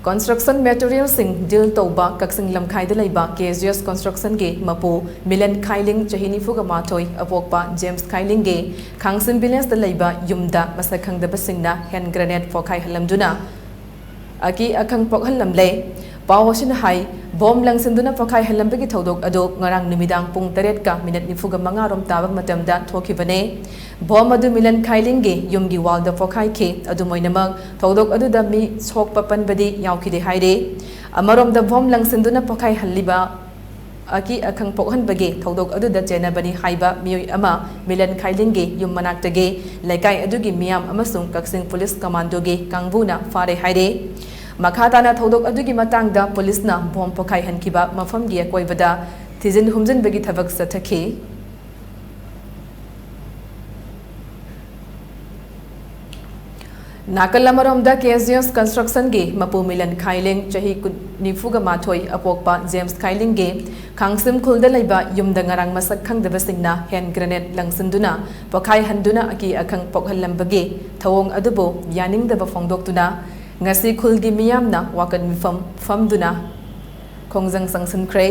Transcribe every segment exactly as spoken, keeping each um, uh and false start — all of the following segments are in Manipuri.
Construction materialꯁꯤꯡ deal ꯇꯧꯕ ꯀꯛꯆꯤꯡ ꯂꯝꯈꯥꯏꯗ ꯂꯩꯕ ꯀꯦ ꯖꯤ ꯑꯦꯁ constructionꯒꯤ ꯃꯄꯨ ꯃꯤꯂꯟ ꯈꯥꯏꯂꯤꯡ, ꯆꯍꯤ ꯅꯤꯐꯨꯒ ꯃꯥꯊꯣꯏ, ꯑꯄꯣꯛꯄ ꯖꯦꯝꯁ ꯈꯥꯏꯂꯤꯡꯒꯤ ꯈꯥꯡꯁꯤꯝ villageꯇ ꯂꯩꯕ ꯌꯨꯝꯗ ꯃꯁꯛ ꯈꯪꯗꯕꯁꯤꯡꯅ hand grenade ꯄꯣꯈꯥꯏꯍꯜꯂꯝꯗꯨꯅ ꯑꯀꯤ ꯑꯈꯪ ꯄꯣꯛꯍꯜꯂꯝꯂꯦ꯫ ꯄꯥꯎ ꯑꯁꯤꯅ ꯍꯥꯏ, bomb ꯂꯪꯁꯤꯟꯗꯨꯅ ꯄꯣꯈꯥꯏꯍꯜꯂꯝꯕꯒꯤ ꯊꯧꯗꯣꯛ ꯑꯗꯨ ꯉꯔꯥꯡ ꯅꯨꯃꯤꯗꯥꯡ ꯄꯨꯡ ꯇꯔꯦꯠꯀ ꯃꯤꯅꯠ ꯅꯤꯐꯨꯒ ꯃꯉꯥ ꯔꯣꯝ ꯇꯥꯕ ꯃꯇꯝꯗ ꯊꯣꯛꯈꯤꯕꯅꯦ꯫ Bomb ꯑꯗꯨ ꯃꯤꯂꯟ ꯈꯥꯏꯂꯤꯡꯒꯤ ꯌꯨꯝꯒꯤ wallꯗ ꯄꯣꯈꯥꯏꯈꯤ꯫ ꯑꯗꯨꯝ ꯑꯣꯏꯅꯃꯛ, ꯊꯧꯗꯣꯛ ꯑꯗꯨꯗ ꯃꯤ ꯁꯣꯛꯄ ꯄꯟꯕꯗꯤ ꯌꯥꯎꯈꯤꯗꯦ ꯍꯥꯏꯔꯤ꯫ ꯑꯃꯔꯣꯝꯗ, bomb ꯂꯪꯁꯤꯟꯗꯨꯅ ꯄꯣꯈꯥꯏꯍꯜꯂꯤꯕ ꯑꯀꯤ ꯑꯈꯪ ꯄꯣꯛꯍꯟꯕꯒꯤ ꯊꯧꯗꯣꯛ ꯑꯗꯨꯗ ꯆꯦꯟꯅꯕꯅꯤ ꯍꯥꯏꯕ ꯃꯤꯑꯣꯏ ꯑꯃ ꯃꯤꯂꯟ ꯈꯥꯏꯂꯤꯡꯒꯤ ꯌꯨꯝ ꯃꯅꯥꯛꯇꯒꯤ ꯂꯩꯀꯥꯏ ꯑꯗꯨꯒꯤ ꯃꯤꯌꯥꯝ ꯑꯃꯁꯨꯡ ꯀꯛꯆꯤꯡ police commandoꯒꯤ ꯀꯥꯡꯕꯨꯅ ꯐꯥꯔꯦ ꯍꯥꯏꯔꯦ꯫ ꯃꯈꯥ ꯇꯥꯅ ꯊꯧꯗꯣꯛ ꯑꯗꯨꯒꯤ ꯃꯇꯥꯡꯗ policeꯅ bomb ꯄꯣꯈꯥꯏꯍꯟꯈꯤꯕ ꯃꯐꯝꯒꯤ ꯑꯀꯣꯏꯕꯗ ꯊꯤꯖꯤꯟ ꯍꯨꯝꯖꯤꯟꯕꯒꯤ ꯊꯕꯛ ꯆꯠꯊꯈꯤ꯫ ꯅꯥꯀꯜ ꯑꯃꯔꯣꯝꯗ, ꯀꯦ ꯖꯤ ꯑꯦꯁ constructionꯒꯤ ꯃꯄꯨ ꯃꯤꯂꯟ ꯈꯥꯏꯂꯤꯡ, ꯆꯍꯤ ꯀꯨꯟ, ꯅꯤꯐꯨꯒ ꯃꯥꯊꯣꯏ, ꯑꯄꯣꯛꯄ ꯖꯦꯝꯁ ꯈꯥꯏꯂꯤꯡꯒꯤ ꯈꯥꯡꯁꯤꯝ ꯈꯨꯜꯗ ꯂꯩꯕ ꯌꯨꯝꯗ ꯉꯔꯥꯡ ꯃꯁꯛ ꯈꯪꯗꯕꯁꯤꯡꯅ hand grenade ꯂꯪꯁꯤꯟꯗꯨꯅ ꯄꯣꯈꯥꯏꯍꯟꯗꯨꯅ ꯑꯀꯤ ꯑꯈꯪ ꯄꯣꯛꯍꯜꯂꯝꯕꯒꯤ ꯊꯧꯑꯣꯡ ꯑꯗꯨꯕꯨ ꯌꯥꯅꯤꯡꯗꯕ ꯐꯣꯡꯗꯣꯛꯇꯨꯅ ꯉꯁꯤ ꯈꯨꯜꯒꯤ ꯃꯤꯌꯥꯝꯅ ꯋꯥꯀꯠ ꯃꯤꯐꯝ ꯐꯝꯗꯨꯅ ꯈꯣꯡꯖꯪ ꯆꯪꯁꯤꯟꯈ꯭ꯔꯦ꯫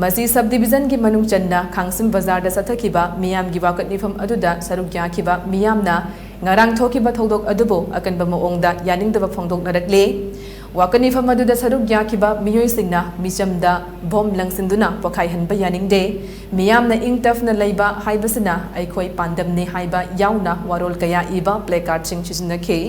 ꯃꯁꯤ sub divisionꯒꯤ ꯃꯅꯨꯡ ꯆꯟꯅ ꯈꯥꯡꯁꯤꯝ ꯕꯖꯥꯔꯗ ꯆꯠꯊꯈꯤꯕ ꯃꯤꯌꯥꯝꯒꯤ ꯋꯥꯀꯠ ꯃꯤꯐꯝ ꯑꯗꯨꯗ ꯁꯔꯨꯛ ꯌꯥꯈꯤꯕ ꯃꯤꯌꯥꯝꯅ ꯉꯔꯥꯡ ꯊꯣꯛꯈꯤꯕ ꯊꯧꯗꯣꯛ ꯑꯗꯨꯕꯨ ꯑꯀꯟꯕ ꯃꯑꯣꯡꯗ ꯌꯥꯅꯤꯡꯗꯕ ꯐꯣꯡꯗꯣꯛꯅꯔꯛꯂꯦ꯫ ꯋꯥꯀꯠ ꯃꯤꯐꯝ ꯑꯗꯨꯗ ꯁꯔꯨꯛ ꯌꯥꯈꯤꯕ ꯃꯤꯑꯣꯏꯁꯤꯡꯅ ꯃꯤꯆꯝꯗ bomb ꯂꯪꯁꯤꯟꯗꯨꯅ ꯄꯣꯈꯥꯏꯍꯟꯕ ꯌꯥꯅꯤꯡꯗꯦ, ꯃꯤꯌꯥꯝꯅ ꯏꯪ ꯇꯞꯅ ꯂꯩꯕ ꯍꯥꯏꯕꯁꯤꯅ ꯑꯩꯈꯣꯏ ꯄꯥꯟꯗꯝꯅꯤ ꯍꯥꯏꯕ ꯌꯥꯎꯅ ꯋꯥꯔꯣꯜ ꯀꯌꯥ ꯏꯕ placardꯁꯤꯡ ꯁꯤꯖꯤꯟꯅꯈꯤ꯫